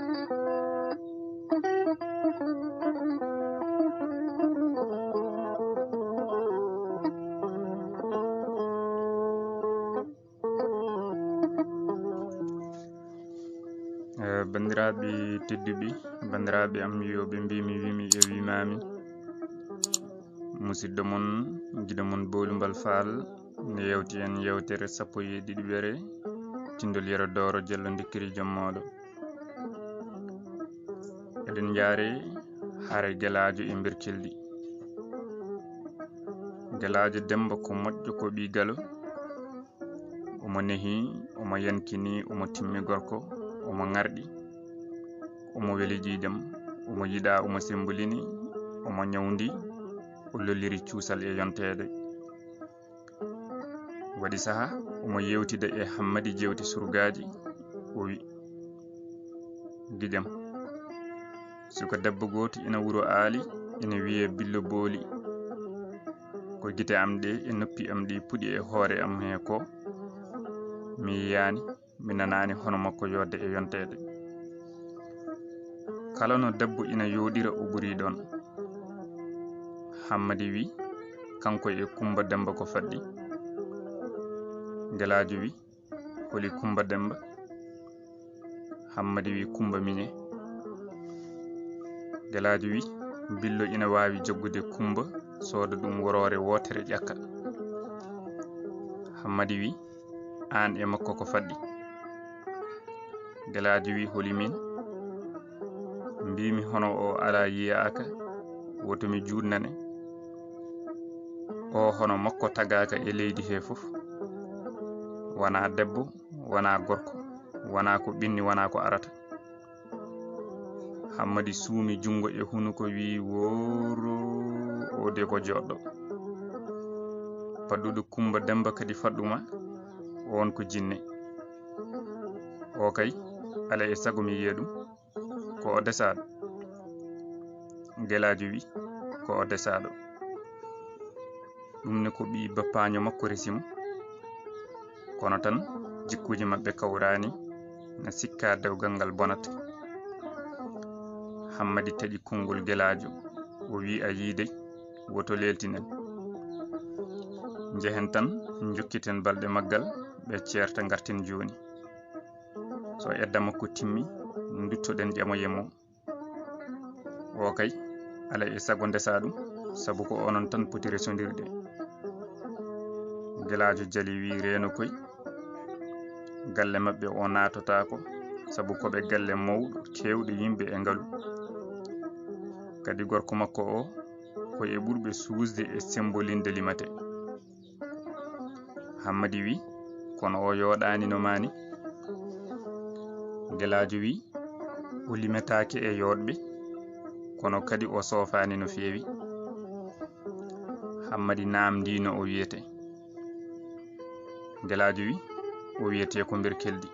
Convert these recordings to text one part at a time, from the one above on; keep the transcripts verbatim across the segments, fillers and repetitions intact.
Eh, banndiraaɓe tedduɓe, banndiraaɓe am wiyooɓe mbimi, wimi e wimami, musidɗo mon, giɗo mon, Bowlu Mbal Faal, ne yewti en yewtere sappo e ɗiɗiɓere, Tindol Yero Dooro, Jallo Ndikkiri Jommooɗo. Eɗen njaare hare Gelaajo e Mberkeldi. Gelaajo Demmba ko moƴƴo, ko ɓii Galo. Omo nehi, omo yankini, omo timmi gorko, omo ŋarɗi, omo weli ƴiiƴam, omo yiɗa, omo sembolini, omo ñawndi, o lolliri cuusal e yonteede. Waɗi saha, omo yewtida e Hammadi jewte surgaaji, o wi, "Giƴam, suka debbo gooto ina wuro Aali, ina wiyee Billo Booli. Ko gite am ɗe e noppi am ɗi puɗi e hoore am he ko, mi yiyaani, mi nanaani hono makko yodde e yonteede. Kala no debbo ina yooɗira, o ɓuri ɗoon." Hammadi wi, "Kanko e Kummba Demmba ko faɗɗi?" Gelaajo wi, "Holi Kummba Demmba?" Hammadi wi, "Kummba miñe." Gelaajo wi, "Billo ina waawi jaggude Kummba, sooda ɗum woroore wootere ƴakka." Hammadi wi, "Aan e makko ko faɗɗi?" Gelaajo wi, "Holi miin? Mbimi hono o alaa yiyaaka, woto mi juutnane. O hono makko tagaaka e leydi he fof. Wonaa debbo, wonaa gorko, wonaa ko ɓenni, wonaa ko arata." Hammadi suumi junngo e hunuko, wi, "Wooro, o de ko jooɗɗo. Paɗɗuɗo Kummba Demmba kadi faɗɗuma, oon ko jinne. O kay, alaa e sago mi yiya ɗum. Ko o desaaɗo?" Gelaajo wi, "Ko o desaaɗo. Ɗum ne ko ɓii bappaanyo makko resi mo. Kono tan jikkuuji maɓɓe kawraani, na sikkaa dewgal ngal bonat." Hammadi taƴi konngol Gelaajo, o wi, "A yii dey, woto leeltinen. Njehen tan, njokkiten balɗe maggal, ɓe ceerta, ngarten jooni. So edda makko timmi, nduttoɗen ƴamoyen mo. O kay, alaa e sago ndesaa ɗum, sabu ko onon tan poti resondirde." Gelaajo jali wi, "Reeno koy, galle maɓɓe o naatotaako, sabu ko ɓe galle mawɗo, keewɗo yimɓe e ngalu. Kadi gorko makko o, ko e ɓurɓe suusde e sembolinde limate." Hammadi wi, "Kono o yooɗaani no maani?" Gelaajo wi, "O limetaake e yooɗɓe, kono kadi o soofaani no feewi." Hammadi naamndii no o wiyetee. Gelaajo wi, "O wiyetee ko Mberkeldi."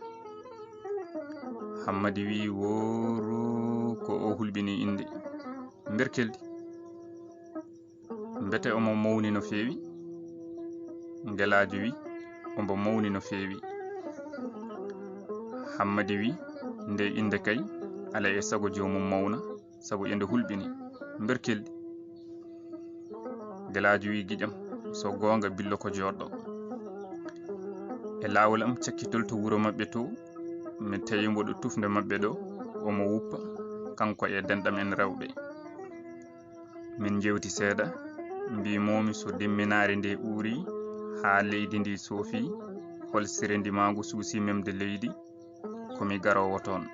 Hammadi wi, "Wooro, ko o hulɓini innde. Mberkeldi? Mbete omo mawni no feewi?" Gelaajo wi, "Omo mawni no feewi." Hammadi wi, "Nde innde kay, alaa e sago joomum mawna, sabu ende hulɓini. Mberkeldi?" Gelaajo wi, "Giƴam, so goonga, Billo ko jooɗɗo. E laawol am cakkitol to wuro maɓɓe to, mi tawi mbo ɗo tufnde maɓɓe ɗo, omo wuppa, kanko e denɗam en rewɓe. Min njeewti seeɗa, mbimomi so dimminaari ndi uuri haa leydi ndi soofi, hol sire ndimaagu suusi memde leydi, ko mi garoowo toon."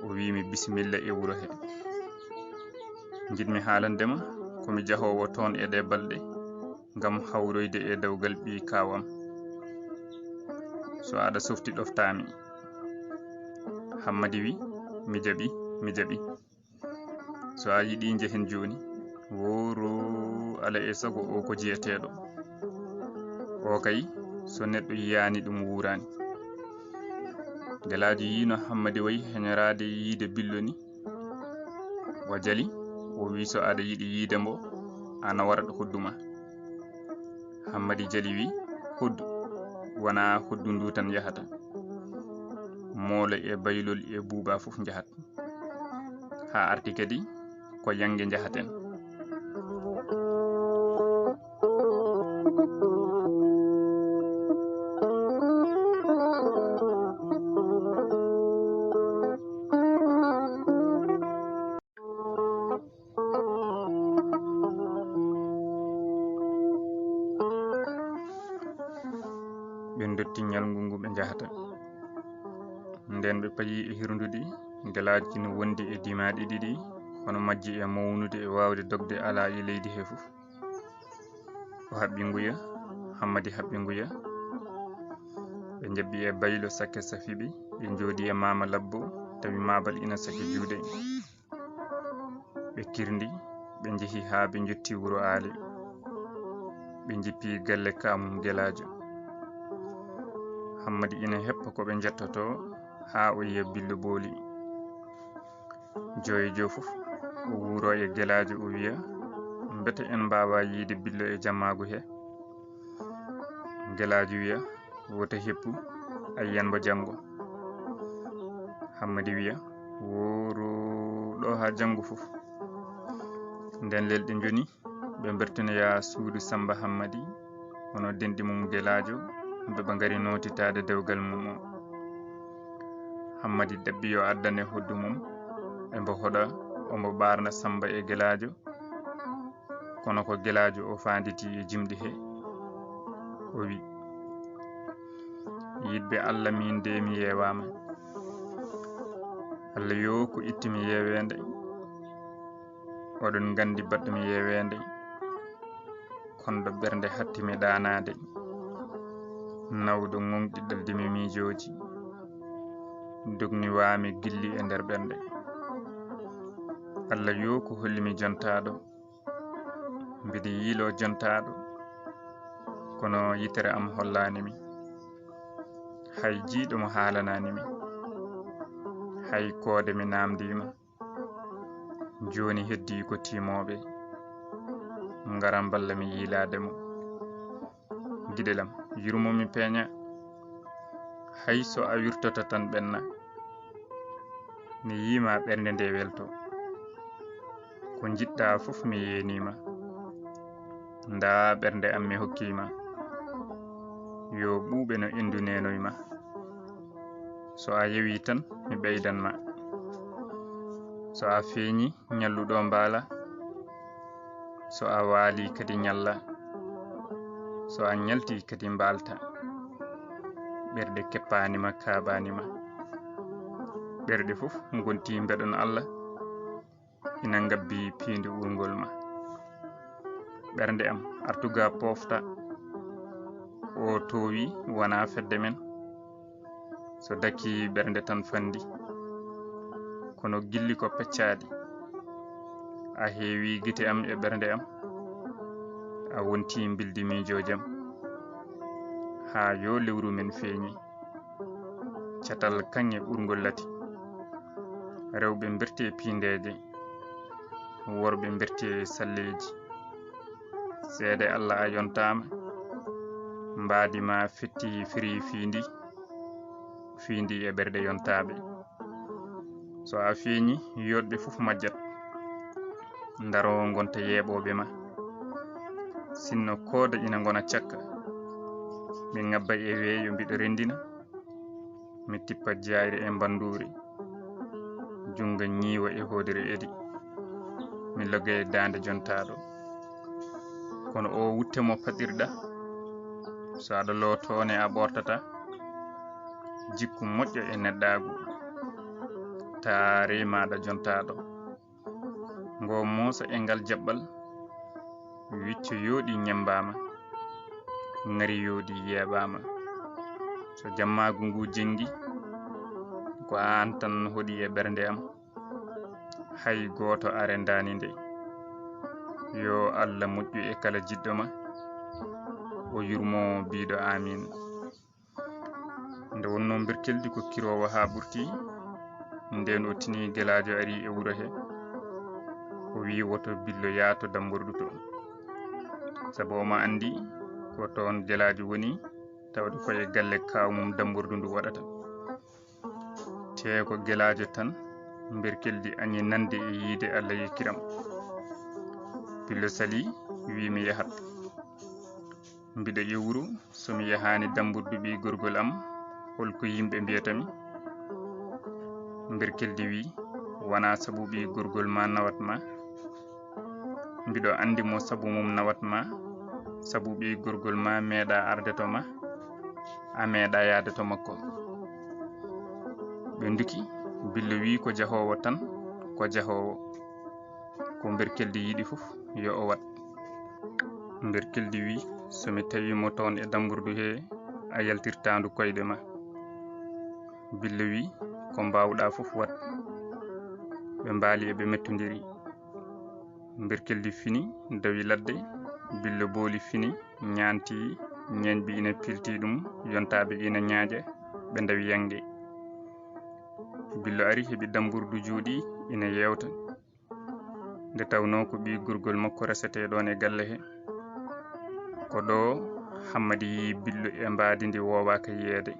O wi mi, "Bisimilla e wuro he. Njiɗmi haalande ma, ko mi jahoowo toon e ɗee balɗe, ngam hawroyde e dewgal ɓii kaaw am. So aɗa softi, ɗoftaa mi." Hammadi wi, "Mi jaɓi, mi jaɓi. So a yiɗi, njehen jooni. Wooro, alaa e sago o ko jiyeteeɗo. O kay, so neɗɗo yiyaani ɗum, wuuraani." Gelaajo yii no Hammadi wayi heñoraade yiide Billo ni. O jali, o wi, "So aɗa yiɗi yiide mbo, a nawarat hoddu ma." Hammadi jali wi, "Hoddu? Wonaa hoddu ndu tan yahata." Moolo e Baylol e Buuba fof njahat. Haa arti kadi ko Yannge njahaten. Ɓe dotti ñalngu ngu ɓe njahata. Nden ɓe payi e hirnduɗi, gelaaji no wondi e dimaaɗi ɗiɗi, hono majji e mawnude e waawde dogde alaa e leydi he fof. O haɓɓi nguya, Hammadi haɓɓi nguya. Ɓe njabbi e Baylo sakke safiɓe, ɓe njooɗi e Maama Labbo, tawi Maabal ina sake juuɗe. Ɓe kirndi, ɓe njehi haa ɓe njotti wuro Aali. Ɓe njippi galle kaamum Gelaajo. Hammadi ina heppa ko ɓe njettoto haa o yiya Billo Booli. Joyo joyo fof o wuuro e Gelaajo, o wiya, "Mbete en mbaawa yiyde Billo e jammaagu he?" Gelaajo wiya, "Wota heppu, a yiyan mbo janngo." Hammadi wiya, "Woro ɗo haa janngo fof." Nden lelɗe njoni, ɓe mbertinoya suudu Sammba Hammadi, hono denɗi mum Gelaajo, ɓe ɓe ngari nootitaade dewgal mum o. Hammadi ɗaɓɓi yo addane hoddu mum, ɓe mbo hoɗa, o mbo ɓaarna Sammba e Gelaajo. Kono ko Gelaajo o faanditi e jimɗi he, o wi, "Yiɗɓe Allah, miin de mi yeewaama. Allah yo ko itti mi yeeweende. Oɗon nganndi baɗɗo mi yeeweende. Kono ɗo ɓernde hatti mi ɗaanaade. Nawɗo ŋoŋɗi ɗaldi mi miijooji. Dogni waami gilli e nder ɓernde. Allah yo ko holli mi jontaaɗo. Mbiɗa yiiloo jontaaɗo, kono yitere am hollaani mi. Hay jiyɗo mo haalanaani mi. Hay koode mi naamndii ma. Jooni heddii ko tiimooɓe ngara mballa mi yiilaade mo. Giɗel am, yurmo mi peeña. Hay so a wirtoto tan ɓenna. Mi yii ma ɓernde nde welto. Ko njiɗɗa fof mi yeeni ma. Ndaa ɓernde am mi hokki ma. Yo ɓuuɓe no endu neenoy ma. So a yewi tan mi ɓeydan ma. So a feeñi ñalluɗo mbaala. So a waali kadi ñalla. So a ñalti kadi mbaalta. Ɓerɗe keppaani ma, kaaɓaani ma. Ɓerɗe fof ngonti mbeɗon Allah, ina ngabbi piindi urngol ma. Ɓernde am, artu ga poofta. O toowi wona fedde men. So dakki ɓernde tan fandi. Kono gilli ko peccaaɗi. A heewi gite am e ɓernde am. A wonti mbildi miijoojam. Haa yo lewru men feeñi. Catal kaŋŋe urngol lati. Rewɓe mberti e piindeeje. Worɓe mberti e salleeji. Seede Allah a yontaama. Mbaadi ma fetti firi fiindi. Fiindi e ɓerɗe yontaaɓe. So a feeñi, yooɗɓe fof majjat. Ndaro ngonta yeeɓooɓe ma. Sinno kooda ina ngona cakka. Mi ngabba e weeyo mbiɗo renndina. Mi tippa jaayre e mbannduuri. Junnga ñiiwa e hoodere edi. Mi logga e daande jontaaɗo. Kono o wutte mo paɗirɗa. So aɗa lootoone a ɓortata. Jikku moƴƴo e neɗɗaagu. Taa reymaaɗa jontaaɗo. Ngo moosa e ngal jaɓɓal. Wicco yooɗi ñemmbaama. Ŋari yooɗi yeeɓaama. So jammaagu ngu jenngi. Ko aan tan hoɗi e ɓernde am. Hay gooto a renndaani nde. Yo Allah moƴƴu e kala jiɗɗo ma. O yurmo biiɗo aamiin. Nde wonnoo mberkeldi ko kiroowo haa ɓurti, ndeen o tini Gelaajo ari e wuro he. O wiyi woto Billo yaato Dammbordu to. Sabu omo anndi ko toon Gelaajo woni, tawde ko e galle kaaw mum Dammbordu ndu waɗata. Tee ko gelaajo tan, Mberkeldi añi nande e yiide Alla e kiram. Billo salii, wii mi yahat. Mbiɗo e wuro, so mi yahaani Damburdu ɓii gorgol am, hol ko yimɓe mbiyata mi? Mberkeldi wii, wanaa sabu ɓii gorgol ma nawat ma. Mbiɗo anndi mo sabu mum nawat ma, sabu ɓii gorgol ma meeɗa arde to ma, a meeɗa yahde to makko. Ɓe nduki, Billo wii ko jahoowo tan, ko jahoowo. Ko Mberkeldi yiɗi fof, yo o waɗ. Mberkeldi wii, so mi tawii mo toon e Damburdu hee, a yaltirtaandu koyɗe ma. Billo wii, ko mbaawɗa fof waɗ. Ɓe mbaali eɓe mettondiri. Mberkeldi fini, dawi ladde. Billo booli fini, ñaanti, ñeeñɓe ina pilti ɗum, yontaaɓe ina ñaaƴa, ɓe ndawi yaŋde. Billo ari, heɓi Damburdu jooɗii, ina yeewta. Nde tawnoo ko ɓii gorgol makko resetee ɗoon e galle he. Ko ɗo Hammadi yii Billo e mbaadi ndi woowaaka yiyeede.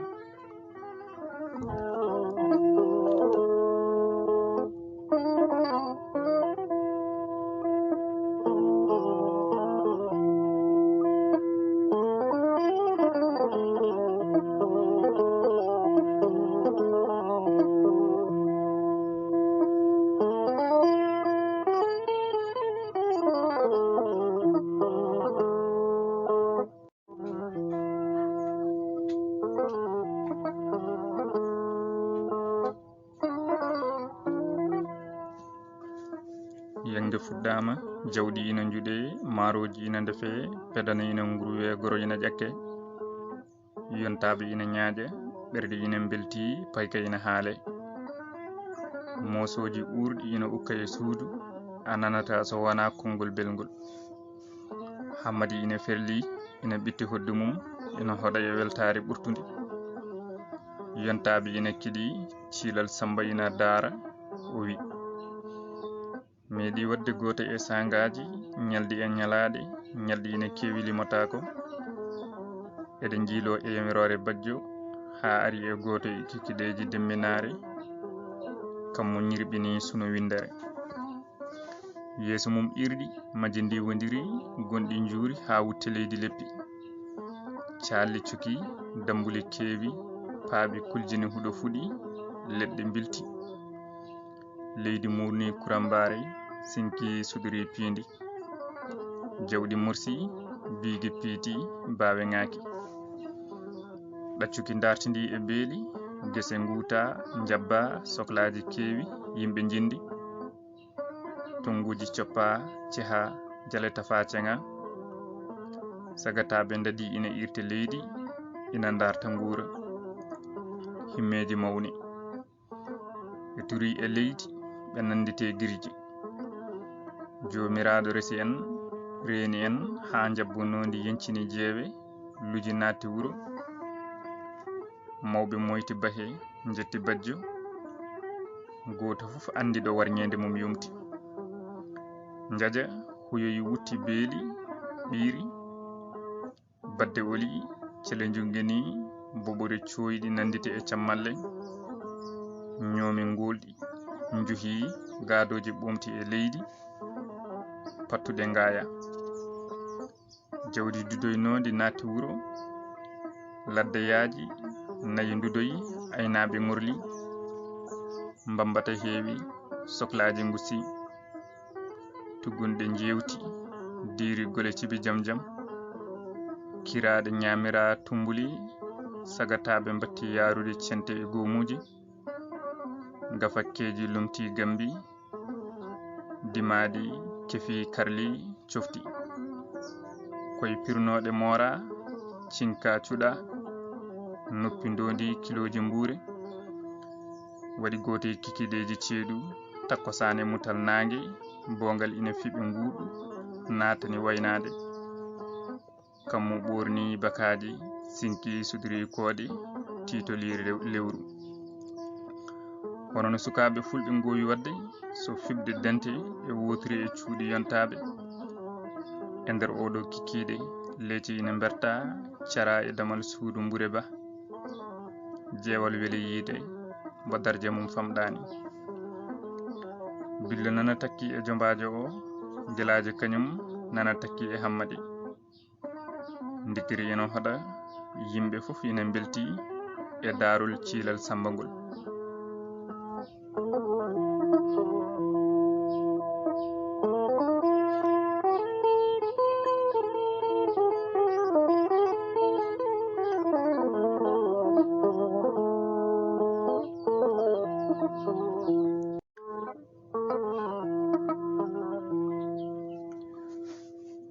Yaŋde fuɗɗaama, jawɗi ina njuɗee, maarooji ina ndefee, pedana ina ngurwee, goro ina ƴakkee. Yontaaɓe ina ñaaƴa, ɓerɗe ina mbeltii, payka ina haalee. Moosooji uurɗi ina ukka e suudu, a nanataa so wonaa konngol belngol. Hammadi ina ferlii, ina ɓitti hoɗdu mum, ina hoɗa e weltaare ɓurtunde. Yontaaɓe ina keɗii, ciilal Sammba ina daara, o wii, meeɗii waɗde gooto e saangaaji, ñalɗi e ñalaaɗe, ñalɗi ina keewi limotaako. Eɗen njiiloo e yamiroore Bajjo, haa ari e gooto e kikiɗeeji demminaare, kammu ñirɓinii suno winndere. Yeeso mum iirɗi, majje ndiwondiri, gonɗi njuuri haa wutte leydi leppi. Caalle cukii, dammbule keewi, paaɓi kuljini, huɗo fuɗi, leɗɗe mbilti. Leydi muurnii kurambaare, sinki suɗorii piindi. Jawɗi morsii, biigi piiti, baawe ŋaaki. Ɗaccuki ndartindii e beeli, gese nguutaa, njabbaa, soklaaji keewi, yimɓe njinndi. Tonnguuji coppaa, cehaa, jale tafaa, ceŋaa. Sagataaɓe ndaɗii ina iirta leydi, ina ndarta nguura. Himmeeji mawni. Ɓe turii e leydi, ɓe nannditee girji. Joomiraaɗo resi en, reeni en haa njabbunoondi yeñcini jeewe, luji naatti wuro. Mawɓe moyti bahe, njetti Bajjo. Gooto fof anndi ɗo warñeende mum yumti. Njaja huyoyi, wutti beeli, ɓiiri. Badde oli, cele njuŋŋinii, boɓore cooyɗi nannditi e cammalle. Ñoomi ngoolɗi, njuhii, gaadooji ɓomti e leydi, pattuɗe ngaaya. Jawdi dudoynoondi naatti wuro, ladde yaaji, nayi ndudoyi, aynaaɓe ŋorli. Mbammbata heewi, soklaaji ngusi. Tuggunɗe njeewti, diiri gole cibi jam jam. Kiraaɗe ñaamiraa tumbuli, sagataaɓe mbatti yaarude cente e goomuuji. Gafakkeeji lumtii gambi, dimaaɗi kefi, karli, cofti. Koye pirnooɗe mooraa, cinka cuɗaa, noppi ndoondi kilooji mbuure. Waɗi gooto e kikiiɗeeji ceeɗu, takkosaane mutal naange, boongal ina fiɓi nguuɗu, naatani waynaade. Kammu ɓoornii bakaaji, sinki sudrii kooɗi, tiitolii rew-, lewru. Hono no sukaaɓe fulɓe ngoowi waɗde, so fiɓde dente e wootri e cuuɗi yontaaɓe. E nder ooɗoo kikiiɗe, leece ina mbertaa, caraa e damal suudu Mbure Ba. Jeewal weli yiide, Mbo darje mum famɗaani. Billo nana takki e jombaajo o, Gelaajo kañum nana takki e Hammadi. Ndikiri ina hoɗa, yimɓe fof ina mbelti e daarol ciilal Sammba ngol.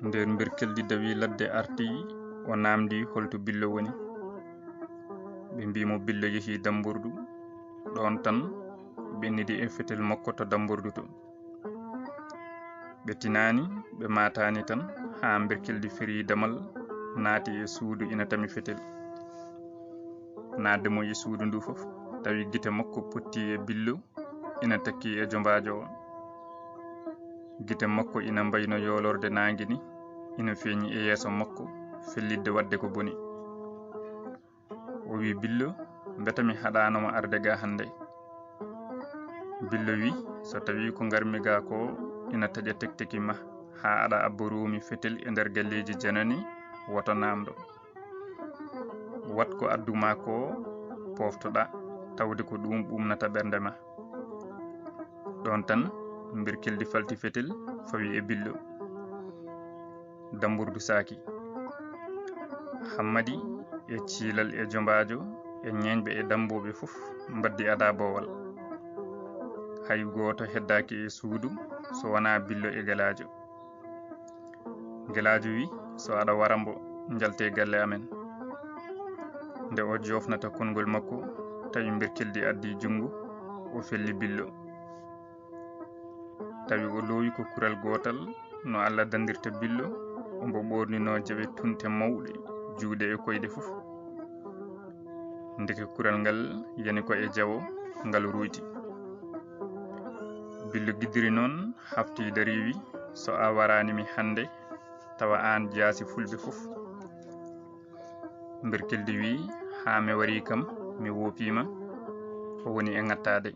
Nder Mberkeldi dawi ladde arti, o naamndi holto Billo woni. Ɓe mbii mo Billo yehii Damburdu. Ɗoon tan ɓennidi e fetel makko to Damburdu to. Ɓe tinaani, ɓe maataani tan, haa Mberkeldi ferii damal, naati e suudu ina tami fetel. Naatde mo e suudu ndu fof, tawi gite makko potti e Billo, ina takki e jombaajo o. Gite makko ina mbayno yoolorde naange ni, ina feeñi e yeeso makko, fellitde waɗde ko boni. O wi Billo, mbeta mi haɗaano ma arde ga hannde? Billo wi, so tawi ko ngarmi ga ko ina taƴa tekteki ma, haa aɗa abboroo mi fetel e nder galleeji janani, woto naamndo. Wat ko addu ma ko, pooftoɗa, tawde ko ɗum ɓuumnata ɓernde ma. Ɗoon tan, Mberkeldi falti fetel, fawi e Billo. Damburdu saaki. Hammadi e Ciilal e Jombaajo e ñeeñɓe e dammbooɓe fof mbaddi adaabowal. Hay gooto heddaaki e suudu so wonaa Billo e Gelaajo. Gelaajo wi, so aɗa wara mbo, njaltee galle amen. Nde o joofnata konngol makko, tawi Mberkeldi addi junngo, o felli Billo. Tawi o loowi ko kural gootal, no Alla danndirta Billo, ombo ɓoorninoo jawe tunte mawɗe, juuɗe e koyɗe fof. Ndeke kural ngal yani ko e jawo, ngal ruuyti. Billo giddiri noon, hafti darii wi, so a waraani mi hannde, tawa aan jaasi fulɓe fof. Mberkeldi wi, haa mi warii kam, mi woopiima, o woni e ŋattaade.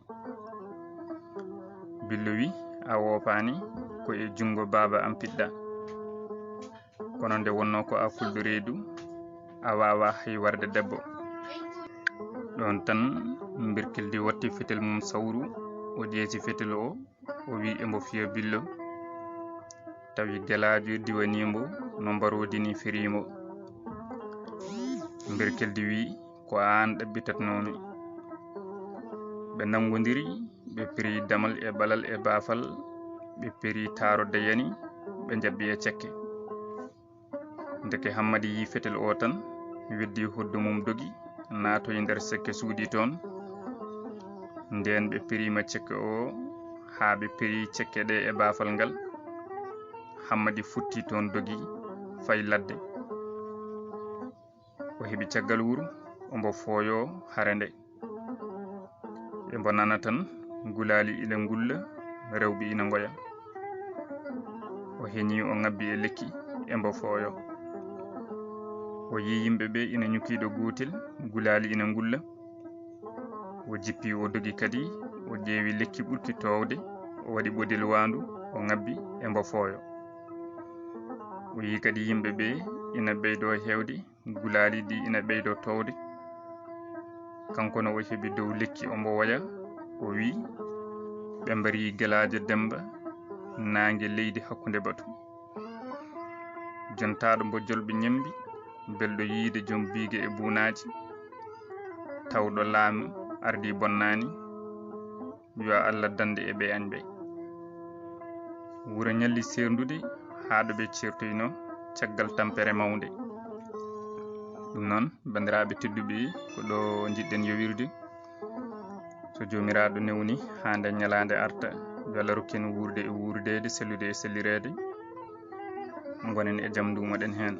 Billo wi, a woopaani, ko e junngo baaba am piɗɗa. Kono nde wonnoo ko a fulɓe reedu, a waawaa hay warde debbo. Ɗoon tan, Mberkeldi watti fetel mum sawru, o ƴeesi fetel o, o wi embo fiya Billo. Tawi Gelaajo diwani mbo no mbaroodi ni, firii mbo. Mberkeldi wi, ko aan ɗabbitatnoo mi. Ɓe nanngondiri, ɓe piri damal e ɓalal e baafal, ɓe piri taarode yani, ɓe njaɓɓi e cekke. Ndeke Hammadi yii fetel o tan, weddi hoddu mum dogi, naatoyi nder sekke suuɗi toon. Ndeen ɓe piriima cekke o, haa ɓe piri cekke ɗe e baafal ngal. Hammadi futti toon dogi, fayi ladde. O heɓi caggal wuro, ombo fooyoo hare nde. Embo nana tan, gulaali ina ngulla, rewɓe ina ngoya. O heñi, o ŋabbi e lekki, embo fooyoo. O yii yimɓe ɓe ina ñukki ɗo gootel, gulaali ina ngulla. O jippi, o dogi kadi, o ƴeewi lekki ɓurki toowde, o waɗi ɓodel waandu, o ŋabbi, embo fooyoo. O yii kadi yimɓe ɓe ina ɓeydoo heewde, gulaali ɗi ina ɓeydoo toowde. Kanko ne o heɓi dow lekki, ombo woya, o wi, ɓe mbari Gelaajo Demmba, naange leydi hakkunde batu. Jontaaɗo mbo jolɓe ñemmbi, belɗo yiide joom biige e buunaaji, tawɗo laamu ardii bonnaani, yo Alla dannde e ɓe añ ɓe. Wuro ñalli seerndude haa ɗo ɓe ceertoyno caggal tampere mawnde. Ɗum noon, banndiraaɓe tedduɓe, ko ɗo njiɗɗen yowirde. So Joomiraaɗo newni haa nde ñalaande arta, yo Alla rokku en wuurde e wuurdeede, sellude e sellireede. Ngonen e jam, nduumoɗen heen.